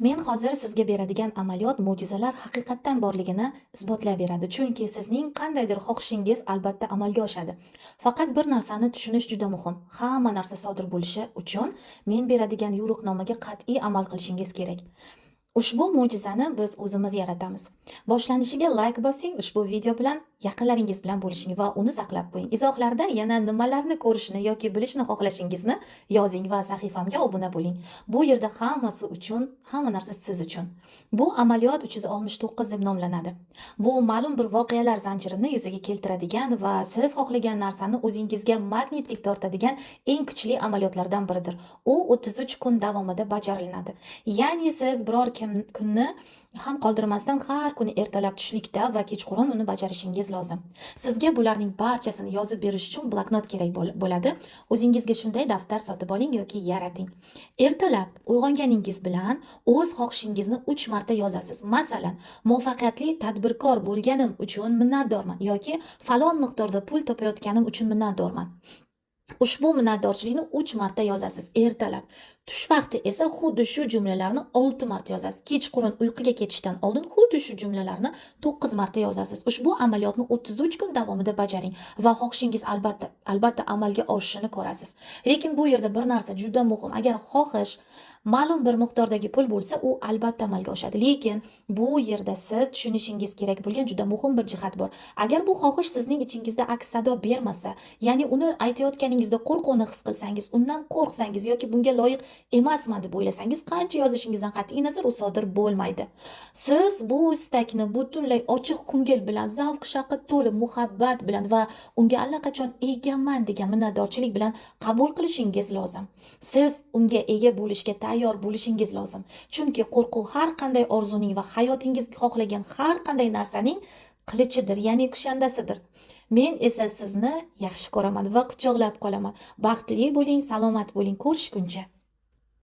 Men hozir sizga beradigan amaliyot mo'jizalar haqiqatdan borligini isbotlab beradi. Chunki sizning qandaydir xohishingiz albatta amalga oshadi. Faqat bir narsani tushunish juda muhim. Hamma narsa sodir bo'lishi uchun men beradigan yo'riqnomaga qat'iy amal qilishingiz kerak. Ushbu mo'jizani biz o'zimiz yaratamiz. Boshlanishiga like bosing, ushbu video bilan yaqinlaringiz bilan bo'lishing va uni saqlab qo'ying. Izohlarda yana nimalarni ko'rishni yoki bilishni xohlashingizni yozing va sahifamga obuna bo'ling. Bu yerda hammasi uchun, hamma narsa siz uchun. Bu amaliyot 369 deb nomlanadi. Bu ma'lum bir voqealar zanjirini yuzaga keltiradigan va siz xohlagan narsani o'zingizga magnitdek tortadigan eng kuchli amaliyotlardan biridir. U 33 kun davomida bajariladi. Ya'ni siz biror kim kunni ham qoldirmasdan har kuni ertalab, tushlikda va kechqurun uni bajarishingiz lozim. Sizga bularning barchasini yozib berish uchun bloknot kerak bo'ladi. O'zingizga shunday daftar sotib oling yoki yarating. Ertalab uyg'onganingiz bilan o'z xohishingizni 3 marta yozasiz. Masalan, muvaffaqiyatli tadbirkor bo'lganim uchun minnatdorman yoki falon miqdorda pul topayotganim uchun minnatdorman. Ushbu minnatdorchilikni 3 marta yozasiz ertalab. Tush vaqti esa xuddi shu jumlalarni 6 marta yozasiz. Kechqurun uyquga ketishdan oldin xuddi shu jumlalarni 9 marta yozasiz. Ushbu amaliyotni 33 kun davomida bajaring va xohishingiz albatta, albatta amalga oshishini ko'rasiz. Lekin bu yerda bir narsa juda muhim. Agar xohish ma'lum bir miqdordagi pul bo'lsa, u albatta amalga oshadi. Lekin bu yerda siz tushunishingiz kerak bo'lgan juda muhim bir jihat bor. Agar bu xohish sizning ichingizda aks sado bermasa, ya'ni uni aytayotganingizda qo'rquvni his qilsangiz, undan qo'rqsangiz yoki bunga loyiq emasman deb o'ylasangiz, qancha yozishingizdan qat'iy nazar u sodir bo'lmaydi. Siz bu istakni butunlay ochiq ko'ngil bilan, zavq shavqqa to'la muhabbat bilan va unga allaqachon egaman degan minnatdorchilik bilan qabul qilishingiz lozim. Siz unga ega bo'lishga tayyor bo'lishingiz lozim. Chunki qo'rquv har qanday orzuning va hayotingiz xohlagan har qanday narsaning qilichidir, ya'ni kushandasidir. Men esa sizni yaxshi ko'raman va quchoqlab qolaman. Baxtli bo'ling, salomat bo'ling. Ko'rishguncha.